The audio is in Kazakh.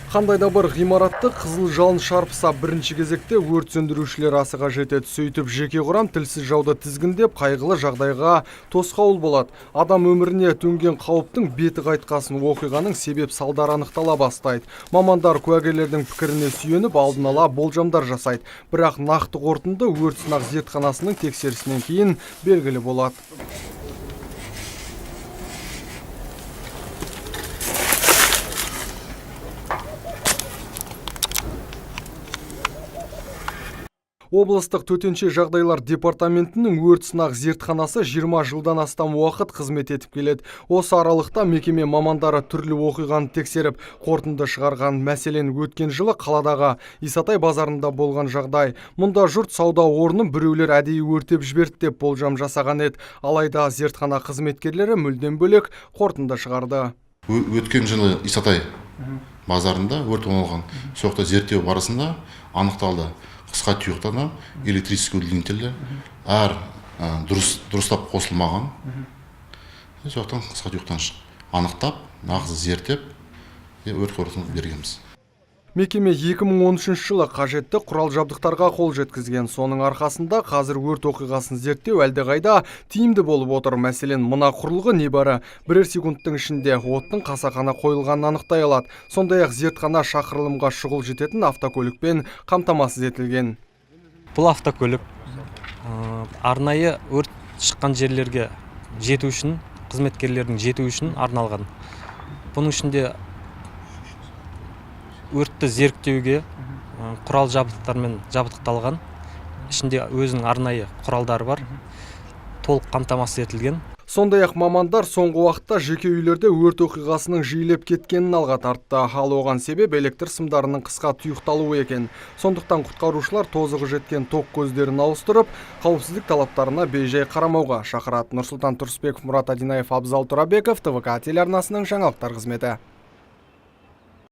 Қандай да бір ғимаратты қызыл жалын шарпыса, бірінші кезекте өрт сөндірушілер асыға жетеді. Сөйтіп жеке құрам тілсіз жауды тізгіндеп, қайғылы жағдайға тосқауыл болады. Адам өміріне төнген қауіптің беті қайтқасын оқиғаның себеп салдары анықтала бастайды. Мамандар куәгерлердің пікіріне сүйеніп, алдын ала болжамдар жасайды. Бірақ нақты қорытынды өрт сынақ зертханасының тексерісінен кейін белгілі болады. Облыстық төтенше жағдайлар департаментінің өрт сынақ зертханасы 20 жылдан астам уақыт қызмет етіп келеді. Осы аралықта мекеме мамандары түрлі оқиғаны тексеріп, қорытынды шығарған. Мәселен, өткен жылы қаладағы Исатай базарында болған жағдай. Мұнда жұрт сауда орнын біреулер әдейі өртеп жіберді деп болжам жасаған еді. Алайда зертхана қызметкерлері мүлдем бөлек қорытынды шығарды. Өткен жылы Исатай базарында өрт орын алған. Сол жақта зерттеу барысында анықталды. Қысқа тұйықтан электрический удлинительдер әр дұрыстап қосылмаған. Сол жақтан қысқа тұйықтан анықтап, нағыз зерттеп, өрт қорытындысын бергенбіз. Мекеме 2013 жылы қажетті құрал жабдықтарға қол жеткізген. Соның арқасында қазір өрт оқиғасын зерттеу әлдеқайда тиімді болып отыр. Мәселен, мына құрылғы небәрі бірер секундтың ішінде оттың қасақана қойылғанын анықтай алады. Сондай-ақ зертхана шақырылымға шұғыл жететін автокөлікпен қамтамасыз етілген. Бұл автокөлік арнайы өрт шыққан жерлерге жету үшін, қызметкерлердің жету үшін арналған. Бұның ішінде өртті зерттеуге құрал жабдықтармен жабдықталған, ішінде өзінің арнайы құралдары бар, толық қамтамасыз етілген. Сондай-ақ мамандар соңғы уақытта жеке үйлерде өрт оқиғасының жиілеп кеткенін алға тартты. Ал оған себеп электр сымдарының қысқа тұйықталуы екен. Сондықтан құтқарушылар тозығы жеткен ток көздерін ауыстырып, қауіпсіздік талаптарына бейжай қарамауға шақырады. Нұрсұлтан Тұрысбеков, Мұрат Адинаев, Абзал Тұрабеков, ТВК телеарнасының жаңалықтар қызметі.